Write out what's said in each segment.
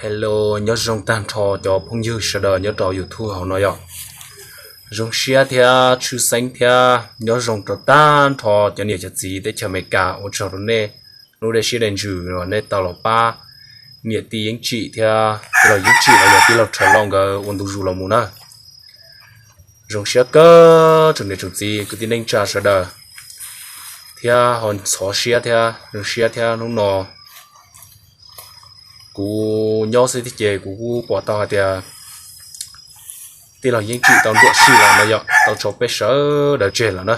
Hello, nyob zoo tag nrho cov phooj ywg sawv daws nyob rau YouTube hauv no yom. Zoo siab thiab tshwj xeeb thiab nyob zoo rau tag nrho cov niam cov txiv teb chaws Amelikas, ua tsaug rau nej lub dej siab dej ntsws uas nej tau los pab niam tij Yeeb Tsim thiab tij laug Yeeb Tsim los yog tij laug Rhawv Lauj nkawd ua ntu zus los mus na. Zoo siab kawg tsoom niam tsoom txiv kwv tij neej tsa sawv daws, thiab ho ntxhov siab thiab zoo siab thiab hnub no kuv nyob xwb thiab ces kuv kuj pom tau hais tias tij laug Yeeb Tsim tau nruam sim lawm no yom, tau tso peb sawv daws tseg lawm na.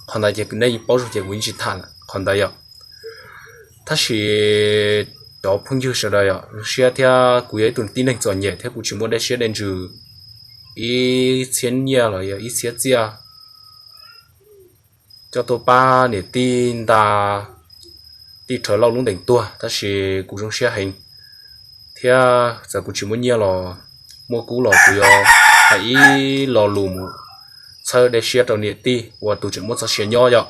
Qhov ntawd ces nej yeej paub zoo ces kuv yeej tsis tham lawm qhov ntawd yom. Tab sis cov phooj ywg sawv daws yom, zoo siab thiab kuv yog ib tug tib neeg txom nyem thiab kuv tsis muaj dej siab dej ntsws ib txhiab nyiaj los yog ib txhiab txiaj coj tuaj pab niam tij nta tij Rhawv Lauj lub ntees tuag, tab sis kuv zoo siab heev thiab txawm kuv tsis muaj nyiaj los muaj kub los kuv yuav hais ib lo lus mus txhawb dej siab rau niam tij uas tus tseem muaj txoj sia nyob yom.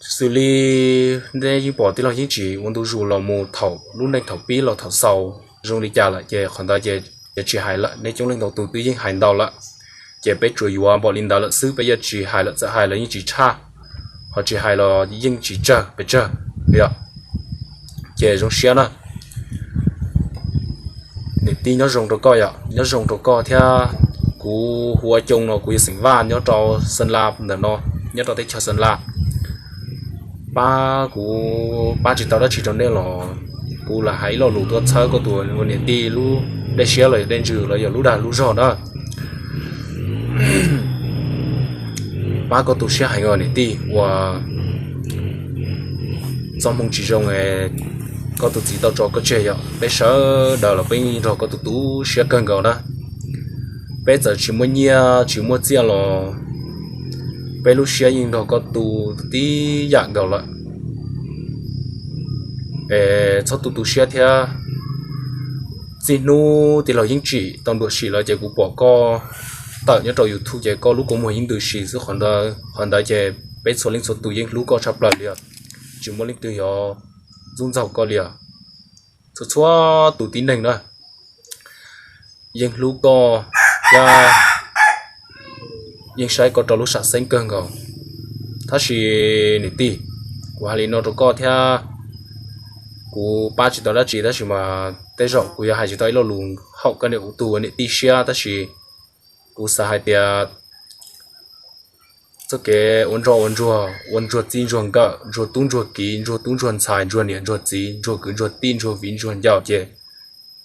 Xws li nej yeej pom tij laug Yeeb Tsim ua ntu zus los mus thaum lub neej thaum pib los thaum xaus zoo li cas lawm ces qhov ntawd ces yuav tsis hais lawm, nej coob leej ntau tus twb yeej hais ntau lawm. Ces peb tsuas yuav npaum li ntawd lawm xwb, peb yuav tsis hais lawm, txawm hais los yeej tsis tshaj, ho tsis hais los yeej tsis tsawg pes tsawg yom. Ces zoo siab na. Niam tij nyob zoo rau koj yom, nyob zoo rau koj thiab. Kuv hu ua Coo no, kuv yog xeem Vaj nyob rau Xeem Las ntawm no, nyob rau teb chaws Xeem Las. Pab kuv pab tsis tau dab tsi rau nej los kuv lam hais ib lo lus tuaj txhawb koj tus ua niam tij lub dej siab los yog dej ntsws los yog lub dag lub zog na. Pab koj tu siab heev os niam tij, uas txoj hmoo tsis zoo koj tus txiv tau tso koj tseg yom, peb sawv daws los peb nrog koj tu tu siab kawg nkaus na. Peb txawm tsis muaj nyiaj tsis muaj txiaj los peb lub siab yeej nrog koj tu tib yam nkaus lawm. Es txhob tu tu siab thiab. Txij hnub tij laug Yeeb Tsim tau nruam sim lawm ces kuv pom koj tawm nyob rau YouTube ces koj lub kua muag yeej ntws si xwb. Qhov ntawd ces peb txhua leej txhua tus yeej hlub koj tshaj plaws li os. Tsis muaj leej twg yuav ntxub ntxaug koj li os. Txhua txhua tus tib neeg na yeej hlub koj thiab yeej saib koj rau lub sam xeeb kawg nkaus. Tab sis niam tij, kuv hais li no rau koj thiab, kuv pab tsis tau dab tsi tab sis mas tej zaum kuv yuav hais tsis tau ib lo lus haum koj niam ua tus ua niam tij siab, tab sis kuv xav hais tias txoj kev ua nroj ua ntsuag, ua ntsuag txij ntsuag nkawm, ntsuag tub ntsuag kiv, ntsuag tub ntsuag ntxhais, ntsuag niam ntsuag txiv, ntsuag kwv ntsuag tij, ntsuag viv ntsuag ncaus ces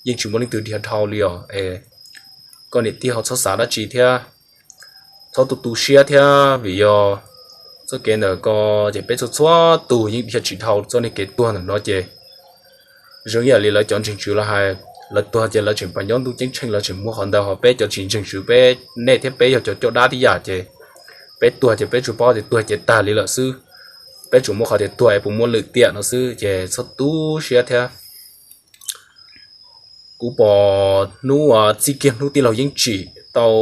yeej tsis muaj leej twg dhia dhau li os. Es koj niam tij ho txhob xav dab tsi thiab, txhob tu tu siab thiab, vim yog txoj kev ntawm ko ces peb txhua txhua tus yeej dhia tsis dhau txoj niag kev tuag ntawm no ces zoo ib yam li lawv cov ntseeg tswv lawv hais, lawv tuag ces lawv tseem pab nyob ntuj ceeb tsheej, lawv tseem muaj qhov ntawd, ho peb cov tsis ntseeg tswv peb, nej thiab peb yog cov coj dab tib yam ces peb tuag ces peb tsuas paub tias tuag ces tag li lawm xwb. Peb tsuas muaj qhov tias tuag es puas muaj lwm tiam no xwb ces txhob tu siab thiab. Kuv pom hnub txij kiag hnub tij laug Yeeb Tsim tau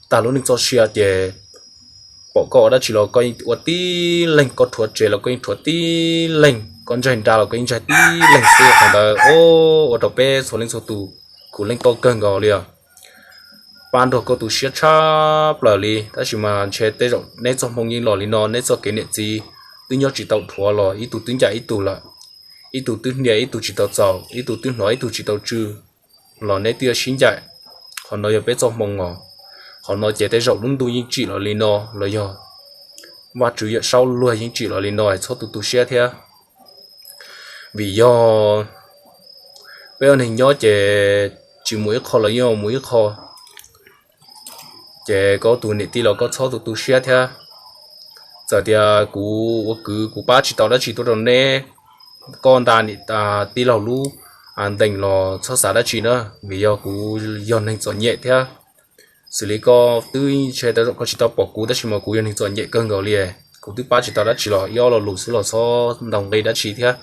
tag lub neej txoj sia ces pom koj ua dab tsi los koj yeej ua tib leeg, koj rhuav tsev los koj yeej rhuav tib leeg, koj ntsaig nra los koj yeej ntsaig tib leeg xwb. Qhov ntawd ua rau peb txhua leej txhua tus khwv leej koj kawg nkaus li os. Pab nrog koj tu siab tshaj plaws li, tab sis mas ntshe tej zaum neb txoj hmoo yeej los li no, neb txoj kev niam txiv twb nyob tsis tau dhuav los ib tug twb ncaim ib tug lawm, ib tug twb hnia ib tug tsis tau txaus, ib tug twb hnov ib tug tsis tau tsw los neb twb yuav sib ncaim. Qhov no yog peb txoj hmoo os. Qhov no ces tej zaum lub ntuj yeej tsim los li no los yog Vajtswv Yawm Saub luag yeej tsim los li no, txhob tu tu siab thiab. Vim yog peb ua neeg nyob ces tsis mus ib qho los yeej mus ib qho. Ces koj tus niam tij los koj txhob tu tu siab thiab. Txawm tias kuv ua kwv kuv pab tsis tau dab tsi tuaj rau neb, koj nta tij laug lub ntees los txhob xav dab tsi na, vim yog kuv yog neeg txom nyem thiab. Xws li koj twb ntshe tej zaum koj tsis tau pom kuv tab sis mas kuv yog neeg txom nyem kawg nkaus li. Kuv twb pab tsis tau dab tsi los ib ob lo lus xwb los txhob ntaus nqi dab tsi thiab.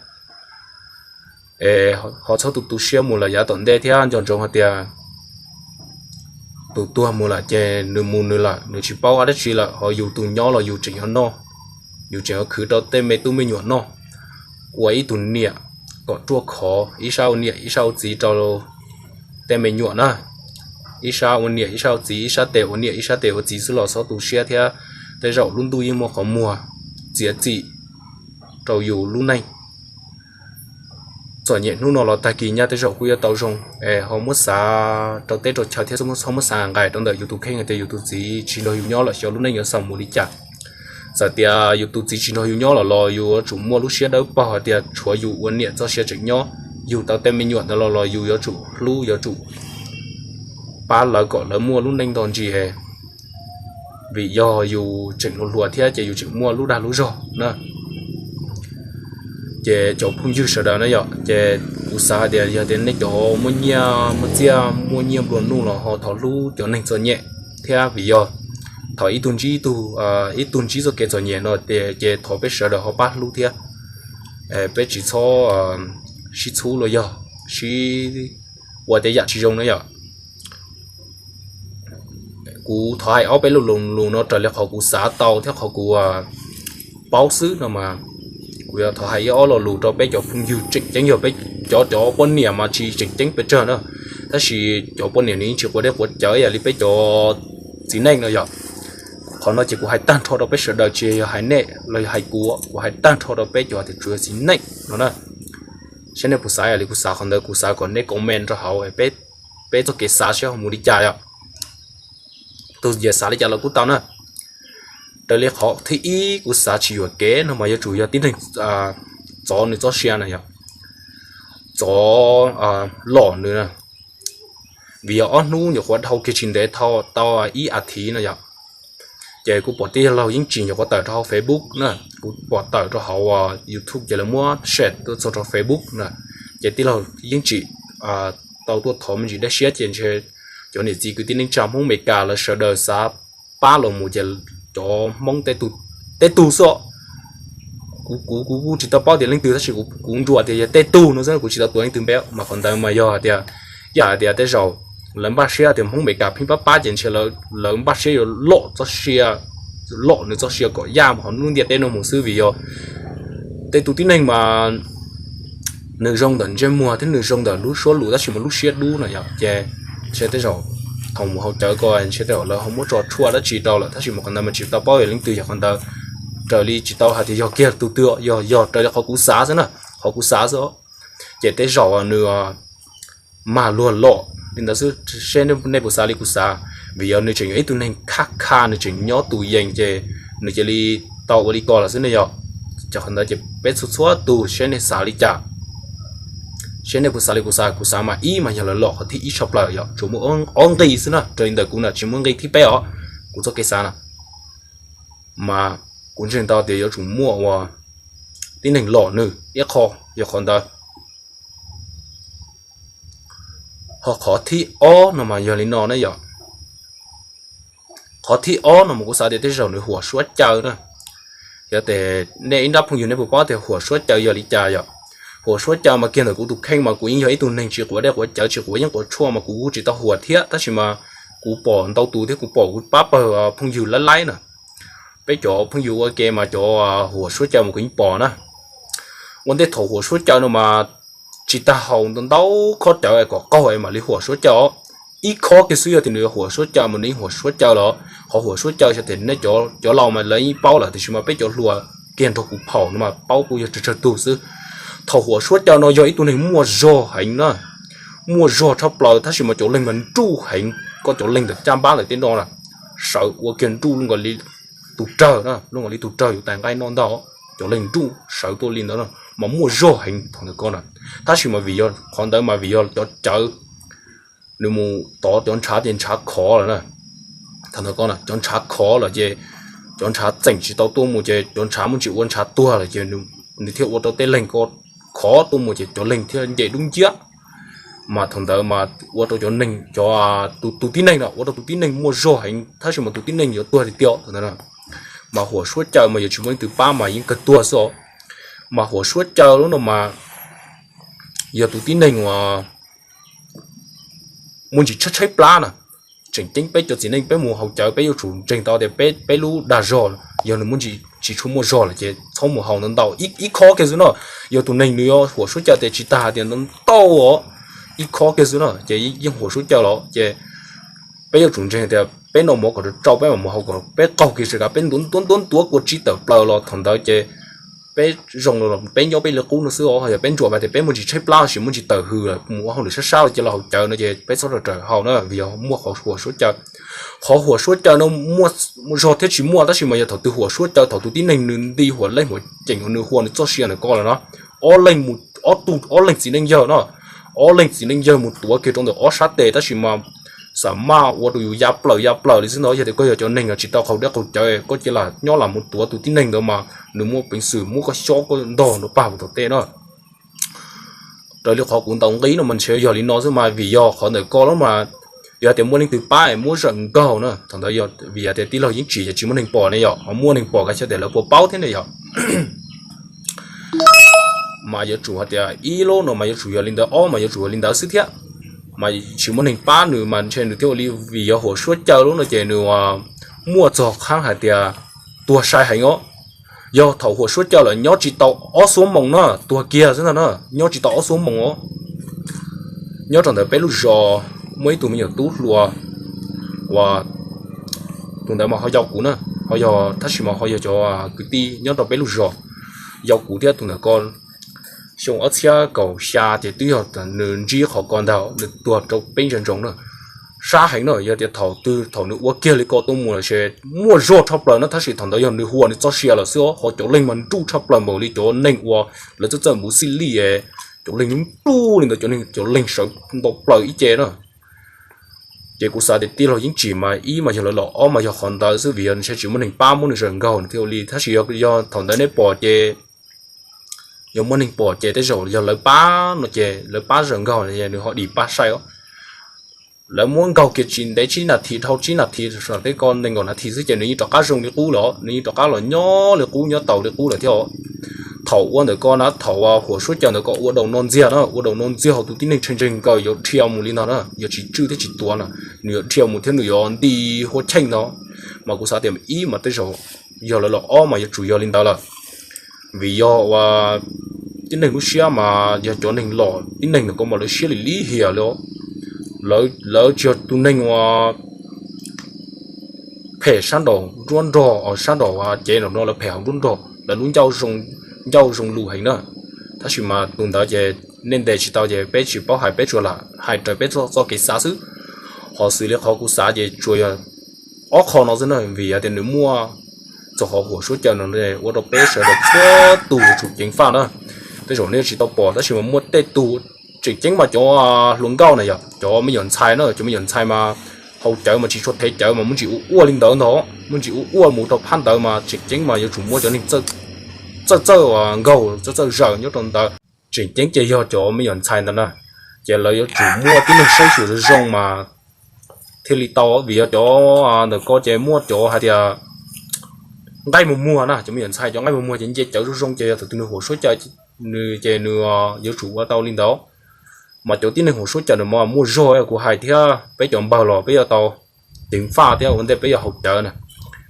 Es ho txhob tu tu siab mus lawm yav tom ntej thiab, nco ntsoov hais tias tus tuag mus lawm ces nws mus nws lawm, nws tsis paub dab tsi lawm, ho yus tus nyob los yus tseem yuav noj, yus tseem yuav khwv rau tej me tub me nyuam noj. Ua ib tug niam kom ruaj khov, ib sab ua niam ib sab ua txiv rau tej me nyuam na. Ib sab ua niam ib sab ua txiv, ib sab tes ua niam ib sab tes ua txiv xwb los txhob tu siab thiab, tej zaum lub ntuj yeej muaj qhov muag txiav txim rau yus lub neej. Txom nyem hnub no los tag kis nyaj tej zaum kuj yuav tau zoo. Es ho muab xav rau teb rau chaw thiab txhob muab xav nqaim rau ntawm yus tus kheej hais tias yus tus txiv tsis nrog yus nyob lawm xyov lub neej yuav xaus mus li cas. Txawm tias yus tus txiv tsis nrog yus nyob lawm los yus yuav tsum muaj lub siab dawb paug hais tias tshuav yus ua niam txoj sia tseem nyob, yug tau tej me nyuam ntawd los los yus yuav tsum hlub, yuav tsum pab lawv kom lawv muaj lub neej nto ntsis, vim yog yus tseem hluas thiab ces yus tseem muaj lub dag lub zog na. Ces cov phooj ywg sawv daws na yom, ces kuv xav hais tias yog tias nej cov muaj nyiaj muaj txiaj muaj nyiaj nplua nuj los ho thov hlub cov neeg txom nyem thiab, vim yog thaum ib tug ntsib ib tug, ib tug ntsib txoj kev txom nyem no ces thov peb sawv daws ho pab hlub thiab. Peb tsis txhob sib txhub los yog sib ua tej yam tsis zoo na yom. Kuv thov hais ob peb lus lus no raws li qhov kuv xav tau thiab qhov kuv paub xwb no mas, kuv yuav thov hais ib ob lo lus rau peb cov phooj ywg tseem ceeb, yog peb cov cov poj niam mas tsis tseem ceeb pes tsawg na, tab sis cov poj niam nws yeej tsis quav dej quav cawv ib yam li peb cov txiv neej no yom. Qhov no ces kuv hais tag nrho rau peb sawv daws, tsis yog hais nej los yog hais kuv, kuv hais tag nrho rau peb cov tias tsuas yog txiv neej no na. Saib nej puas xav ib yam li kuv xav, qhov ntawd kuv xav kom nej comment rau hauv peb txoj kev xav saib ho mus li cas yom. Tus yam xav li cas los kuj tau na. Raws li qhov thib ib kuv xav tsis yuam kev no mas yuav tsum yog tib neeg txov nws txoj sia na yom, txov lom nws na. Vim yog ob hnub nyuam qhuav dhau kiag tsis ntev tau ib as thiv no yom, ces kuv pom tij laug Yeeb Tsim nyuam qhuav tawm rau hauv Facebook na, kuv pom tawm rau hauv YouTube ces lawv muab share tuaj txog rau Facebook na. Ces tij laug Yeeb Tsim tau tuaj thov me ntsis dej siab ces ntshe cov niam txiv kwv tij neej tsa Hmoob Amelikas lawv sawv daws xav pab los mus ces cov Hmoob tej tug xwb. Kuv kuv kuv kuj tsis tau paub tias leej twg tab sis kuv nruam tias yog tej tug no xwb, kuv tsis tau tuav leej twg npe mas qhov ntawd mas yog hais tias, yam hais tias tej zaum lawv npaj siab tias Hmoob Amelikas pheej pab pab ces ntshe lawv npaj siab yuav lom txoj sia, lom nws txoj sia kom yaj mus hauv lub ntiaj teb no mus xwb, vim yog tej tus tib neeg mas nws zoo ntawm ntsej muag thiab nws zoo ntawm lub suab lus tab sis mas lub siab dub no yom, ces ntshe tej zaum thaum mus haus cawv ko ntshe tej zaum lawv ho muab tso tshuaj dab tsi rau lawm tab sis mas qhov ntawd mas tsis tau paub yog leej twg yog qhov ntawd. Raws li tsis tau hais tias yog kiag tus twg, yog yog raws li qhov kuv xav xwb na, qhov kuv xav xwb. Ces tej zaum nws mag luag lom li ntawd xwb, seb nej puas xav li kuv xav. Vim yog nws tseem yog ib tug neeg khaj kha, nws tseem nyob tus yees ces nws cia li tau ua li ko lawm xwb ne yom. Ces qhov ntawd ces peb txhua txhua tus seb nej xav li cas, seb nej puas xav li kuv xav. Kuv xav mas ib mas yog lawv lom qhov thib ib tshaj plaws yom, tsuas muaj ob nqi xwb na, raws li ntawm kuv na tsis muaj nqi thib peb os, kuv txoj kev xav na. Mas kuv ntseeg tau tias yuav tsum muaj ua tib neeg lom nws ib qho, yog qhov ntawd. Ho qhov thib ob no mas yog li no ne yom. Qhov thib ob no mas kuv xav tias tej zaum nws huam suab caw na. Yog tias nej ib nrab phooj ywg nej puas paub tias huam suab caw yog li cas yom? Huam suab caw mas kiag ntawm kuv tus kheej mas kuv yeej yog ib tug neeg tsis quav dej quav cawv tsis quav yeeb quav tshuaj mas kuv kuj tsis tau huam thiab, tab sis mas kuv pom ntau tus thiab kuv pom kuv pab pawg phooj ywg laib laib na. Peb cov phooj ywg ua ke mas cov huam suab caw mas kuv yeej pom na. Ua ntej thaum huam suab caw no mas tsis tag haus ntau ntau khob cawv es kom qaug es mam li huam suab caw os. Ib khob kiag xwb yog tias nws yuav huam suab caw mas nws yeej huam suab caw los. Qhov huam suab caw xyov tias nej cov laus mas lawv yeej paub lawm tiam sis mas peb cov hluas kiag nrog kuv phaum no mas paub kuj yog tsawg tsawg tug xwb. Thaum huam suab caw no yog ib tug neeg muaj zog heev na, muaj zog tshaj plaws tab sis mas cov leeg mas nruj heev, koj cov leeg ntawm caj npab ntawm tej no na, sawv ua kiag nruj li tus rawg na, zoo nkaus li tus rawg yuav tais nqaij noj ntag. Cov leeg nruj sawv tuaj li ntawd mas muaj zog heev thaum ntawd ko na. Tab sis mas vim yog qhov ntawd mas vim yog cov cawv nws mus tov cov ntshav ces ntshav khov lawm na. Thaum ntawd ko na cov ntshav khov lawm ces cov ntshav txeem tsis tau tuaj mus ces cov ntshav muaj ntsis ua ntshav tuag lawm ces nws thiaj ua rau tej leeg ko khov tuaj mus ces cov leeg thiaj nce dub nciab. Mas thaum ntawd mas ua rau cov neeg, cov tus tus tib neeg no ua rau tus tib neeg muaj zog heev tab sis mas tus tib neeg yuav tuag tiag tiag thaum ntawd. Mas huam suab caw mas yog tsis muaj leej twg pab mas yeej kawg tuag xwb os. Mas huam suab caw lub no mas yog tus tib neeg uas muaj ntsis tshaib tshaib plab na. Tseem ceeb peb cov txiv neej peb mus haus cawv peb yuav tsum ntseeg tau tias peb lub dag zog Yog nws muaj tsis tshua muaj zog lawm ces txhob mus haus ntau ntau, ib khob kiag xwb no. Yog tus neeg nws yuav huam suab caw tes tsis tas hais tias ntau ntau os, ib khob kiag xwb no ces yeej huam suab caw los ces peb yuav tsum ntseeg tias peb noj mov kom tsau peb mam mus haus kom peb qaug kiag sawv kav, peb ntuav ntuav ntuav ntuav kua tsib tawm plaws los thaum ntawd ces peb zoo los peb nyob peb li qub no xwb os. Yog peb ntsuam hais tias peb muaj ntsis tshaib plab los sis muaj ntsis tawm hws lawm mus ua hauj lwm sab sab los cia los haus cawv no ces peb txhob rau raws haus na, vim yog muaj qhov huam suab caw. Qhov huam suab caw no muaj zog thiab tsis muaj, tab sis mas yog thaum twg huam suab caw thaum tus tib neeg nws nti huam leej huam ceem uas nws hu nws txoj sia ntawm ko lawm no, ob leeg mus, ob tug ob leeg txiv neej yawg no, ob leeg txiv neej yawg mus tuav kiag rau ntawm ob sab tes, tab sis mas xam maj ua rau yus ya plaws ya plaws li xwb ntag. Yog tias koj yog cov neeg tsis tau qaug dej qaug cawv koj cia li nyob los mus tuav tus tib neeg ntawd mas nws muaj peev xwm muab koj xyob koj ntog nrov pag mus tom tej no. Raws li qhov kuv ntaus nqi no mas ntshe yog li no xwb mas vim yog qhov ntawm ko los mas yog tias muaj leej twg pab es muab zawm nkaug na, thaum ntawd vim yog tias tij laug Yeeb Tsim ces tsis muaj neeg pom ne yom, ho muaj neeg pom kav xyov tias lawv puas paub thiab ne yom. Mas yuav tsum hais tias ib lub no mas yuav tsum yog li ntawd, ob mas yuav tsum yog li ntawd xwb thiab. Mas tsis muaj neeg pab nws mas ntshe nws thiaj ua li, vim yog huam suab caw lub no ces nws muaj txog qhab hais tias tuag sai heev os. Yog thaum huam suab caw lawm nyob tsis tau ob xuab moos na, tuag kiag xwb ntag na, nyob tsis tau ob xuab moos os. Nyob rau ntawm peb lub zos muaj ib tug me nyuam tub hluas uas tus ntawd mas ho yau kuv na, ho yog tab sis mas ho yog cov kwv tij nyob rau peb lub zos, yau kuv thiab tus ntawd ko. Xyoo ob txhiab kaum xya ces twb yog nws ntsib qhov ko ntag, nws tuag rau peb ntsa ntsoov na. Sab heev na, yog tias thaum twg thaum nws ua kiag li ko tuaj mus lawm ces muaj zog tshaj plaws na, tab sis thaum ntawd yog nws hu nws txoj sia lawm xwb os. Ho cov leeg mas nruj tshaj plaws npaum li cov neeg uas lawv txawj txawj npuv xij lij, cov leeg nruj li ntawd, cov neeg cov leeg sawv ntau plaws ib ce na. Ces kuv xav tias tij laug Yeeb Tsim mas ib mas yog lawv los, ob mas yog qhov ntawd xwb, vim yog ntshe tsis muaj neeg pab muab nws zawm nkaug thiaj ua li. Tab sis yog thaum ntawd nej pom ces, yog muaj neeg pom ces tej zaum yog lawv pab no ces lawv pab zawm nkaug ces nws ho dim pab sai os. Lawv muab nkaug kiag tsis ntev tsib nas this, dhau tsib nas this, tej ko nees nkaum nas this xwb ces nws yeej rov qab zoo li qub lawm, nws yeej rov qab los nyob li qub, nyob taus li qub lawm thiab os. Thaum ua ntawm ko na, thaum huam suab caw ntawm ko ua daus no ntxiag na, ua daus no ntxiag hos tus tib neeg tshee ntseeg nkaus yuav dhia mus li no na, yog tsis tswj thiab tsis tuav na, nws yuav dhia mus thiab nws yuav nti hua cheej no. Mas kuv xav tias ib mas tej zaum yog lawv los, ob mas yuav tsum yog li ntawd lawm. Vim yog ua tib neeg lub siab mas yog cov neeg los tib neeg ntawm ko mas lawv siab lim lib hiam li. Lawv tsis yog tus neeg ua phem sab nraum nruab nrog, sab nraum cev nraum no, lawv phem hauv nruab nrog, lawv lub ncauj zoo lus heev na. Tab sis mas tus ntawd ces nej ntes tsis tau ces peb tsis paub hais, peb tsuas lam hais raws peb txoj kev xav xwb. Ho xws li qhov kuv xav ces tsuas yog ob qho no xwb na, vim yog tias nws muaj txog qhov huam suab caw no ua rau peb sawv daws txhua tus yuav tsum ceev faj na. Tej zaum nej tsis tau pom tab sis mas muaj tej tug, tseem ceeb mas cov hluas nkauj na yom, cov me nyuam ntxhais na, cov me nyuam ntxhais mas haus cawv mas tsis tshua thev cawv mas muaj ntsis ua ua li ntawd ntag, muaj ntsis ua ua mus rau phab ntawd mas tseem ceeb mas yuav tsum muaj cov neeg txawj txawj nkaug, txawj txawj zawm nyob rau ntawd. Tseem ceeb ces yog cov me nyuam ntxhais ntawd na, ces lawv yuav tsum muaj tib neeg saib xyuas zoo zoo mas thiaj li tau, vim yog cov ntawm ko ces muaj cov hais tias nqaij muag muag na, cov me nyuam ntxhais cov nqaij muag muag ces nce cawv zoo zoo ces yog thaum twg nws huam suab caw nws ces nws yuav tsum ua tau li ntawd. Mas cov tib neeg huam suab caw nws mas muaj zog kuv hais thiab, peb cov npawg los peb yuav tau ceev faj thiab ua ntej peb yuav haus cawv na.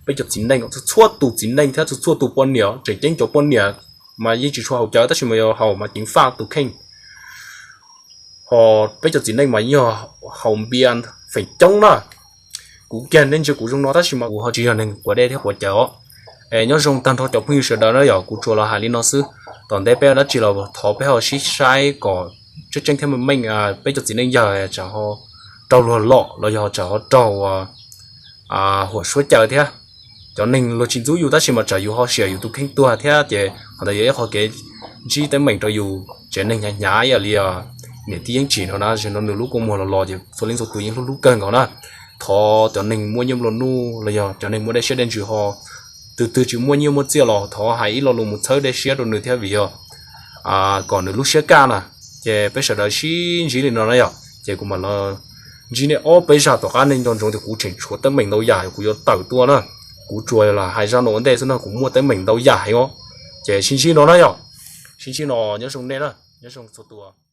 Peb cov txiv neej, txhua tus txiv neej thiab txhua tus poj niam, tseem ceeb cov poj niam mas yeej tsis tshua haus cawv tab sis mas yog haus mas ceev faj tus kheej. Ho peb cov txiv neej mas yog haus npia feem coob na. Kuv kiag nej ntsia kuv zoo no tab sis mas kuv ho tsis yog neeg quav dej thiab quav cawv os. Es nyob zoo tag nrho cov phooj ywg sawv daws na yom, kuv tsuas los hais li no xwb. Tom ntej peb ua dab tsi los thov peb ho sib saib kom tseeb tseeb thiab meej meej, peb cov txiv neej yawg tsam ho raug luag lom los yog tsam ho raug huam suab caw thiab. Cov neeg luag tsis ntxub yus tab sis mas tsam yus ho siam yus tus kheej tuag thiab ces qhov ntawd yog ib qho kev ntsib teeb meem rau yus. Tsev neeg hnyav hnyav ib yam li niam tij Yeeb Tsim no na, zaum no nws lub kua muag los los ces txhua leej txhua tus yeej hlub hlub kawg nkaus na. Thov cov neeg muaj nyiaj nplua nuj los yog cov neeg muaj dej siab dej ntsws ho tus twg tsis muaj nyiaj muaj txiaj los thov hais ib lo lus mus txhawb dej siab rau nws thiab vim yog kom nws lub siab kaj na. Ces peb sawv daws sib ntsib li no na yom, ces kuv mam los ntsib nej ob peb zaj tom qab. Nej nco ntsoov tias kuv tseem tshuav teeb meem ntau yam kuv yuav tawm tuaj na. Kuv tsuas los hais zaj no ua ntej xwb no, kuv muaj teeb meem ntau yam heev os. Ces sib ntsib no na yom, sib ntsib no, nyob zoo nej na, nyob zoo txhua tus.